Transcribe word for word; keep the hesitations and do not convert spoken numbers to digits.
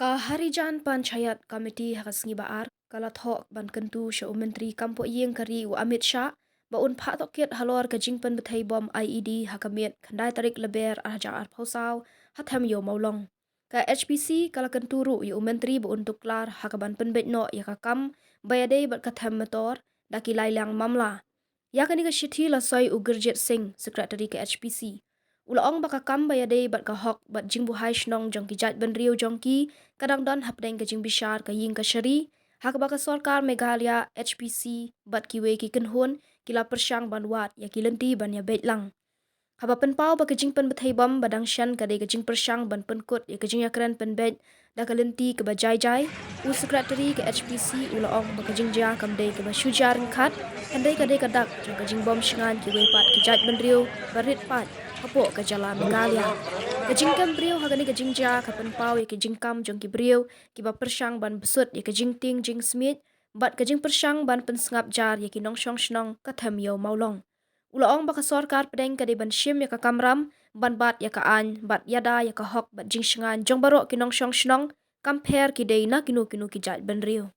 A Harijan Panchayat Committee ha ka sngi ba ar ka la thoh ban kyntu sha u Myntri Kam Pohïing ka ri u Amit Shah ba un phah tohkit halor ka jingpynbthei bom I E D ha ka miet khyndai tarik Lber ar hajar arphew saw ha them Ïew Mawlong. Ka H P C ka la kyntu ruh ïa u Myntri ba un tuklar ha kaban pynbeit noh ïa ka kam ba ïadei bad ka them Metor da ki lai liang mamla. Ïa kane ka shithi la soi u Gurjit Singh, Secretary ka H P C. U la ong ba ka kam ba ïadei bad ka hok bad jingbuhai shnong jong ki jaitbynriew jong ki ka dang don hapdeng ka jingbishar ka ïing kashari, ha kaba ka sorkar Meghalaya, H P C bad kiwei ki kynhun ki la pyrshang ban wad ïa ki lynti ban ïabeit lang. Haba pynpaw ba ka jingpynbthei bom ba dang shen ka dei ka jingpyrshang ban pynkut ïa ka jingïakren pynbeit da ka lynti kaba jai jai, u Secretary ka H P C u la ong ba ka jingjia kam dei kaba shu jia ryngkat, hynrei ka dei ka dak jong ka jingbym shngaiñ kiwei pat ki jaitbynriew ba rit paid hapoh ka jylla Meghalaya. Ka jingkem briew ha kane ka jingjia ka pynpaw ïa ka jingkam jong ki briew kiba pyrshang ban bsut ïa ka jingtieng jingsmiej bad ka jingpyrshang ban pynsngap jar ïa ki nongshong shnong ka them Ïew Mawlong. U la ong ba ka sorkar pdeng ka dei ban shim ïa ka kamram ban bat ïa ka aiñ bad ïada ïa ka hok bad jingshngaiñ jong baroh ki nongshong shnong, kam pher ki dei na kino kino ki jaitbynriew.